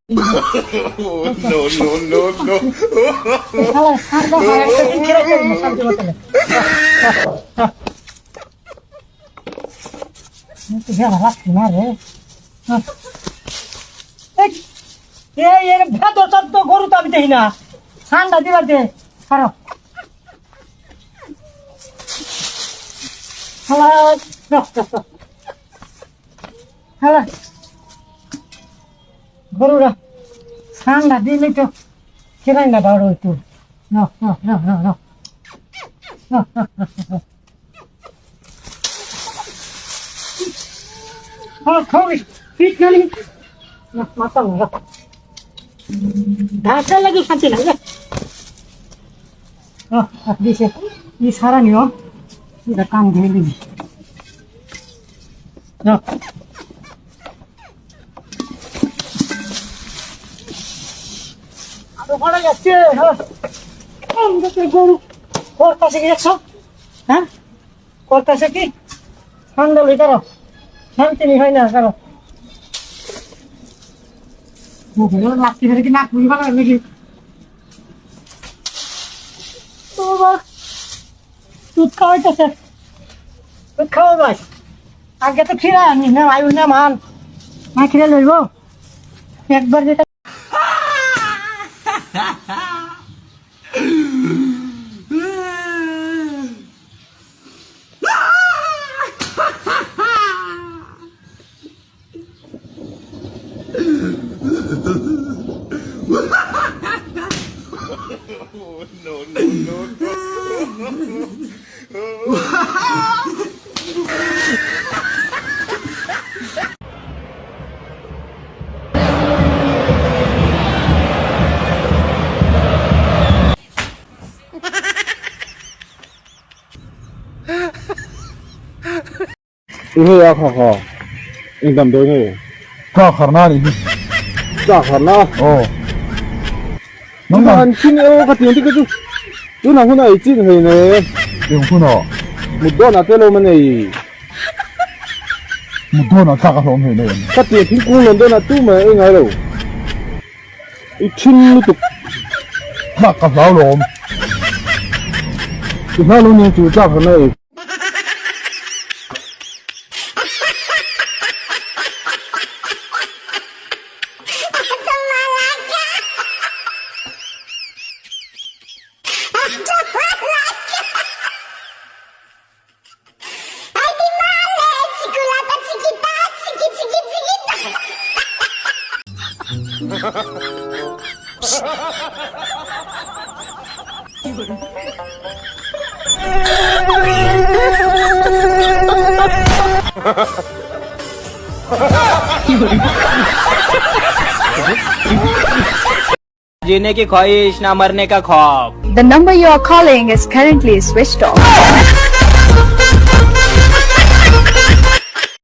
এই এর ভেতর তো গরু তো আমি দেখি না। ঠান্ডা দিবার দে খারো। হালা গরুরা ঠান্ডা দিলে তো কেরাই না বাড়ো একটু। না না না না না। মাথা মারা ঢাকা লাগে শান্তি লাগে। দিছে ই সারা নিও, এটা কাম দিয়ে দিবি। আরো ভাড়া যাচ্ছে। গরু করতেছে কি দেখছো? হ্যাঁ, করতেছে কি? ঠান্ডা লই করো, শান্তি নি হয় না করো। লাগতে ফেলে কি নাক মুড়ি বানাবে নাকি? দুধ খাওয়াইতেছে, দুধ খাওয়া ভাই। আগে তো খিরা নি না আয়ু না মান মা খিরা লইব একবার যেটা। Ihe ya kha kha. Eng dam doi nge. Ka kharna ni. Ka kharna. Oh. Nang han chin e ka tiang ti ka chu. Tu na hun ai chin hei ne. Eng hun a. Mut don a te lo ma nei. Mut don a ka ka hlawm hei ne. Ka tiang thing kung lon don a tu ma ei ngai lo. I thin lutuk. Tlak ka hlau lawm. I hlau lo nia chu tlak kharna ei. जीने की ख्वाहिश ना मरने का खौफ। The number you are calling is currently switched off.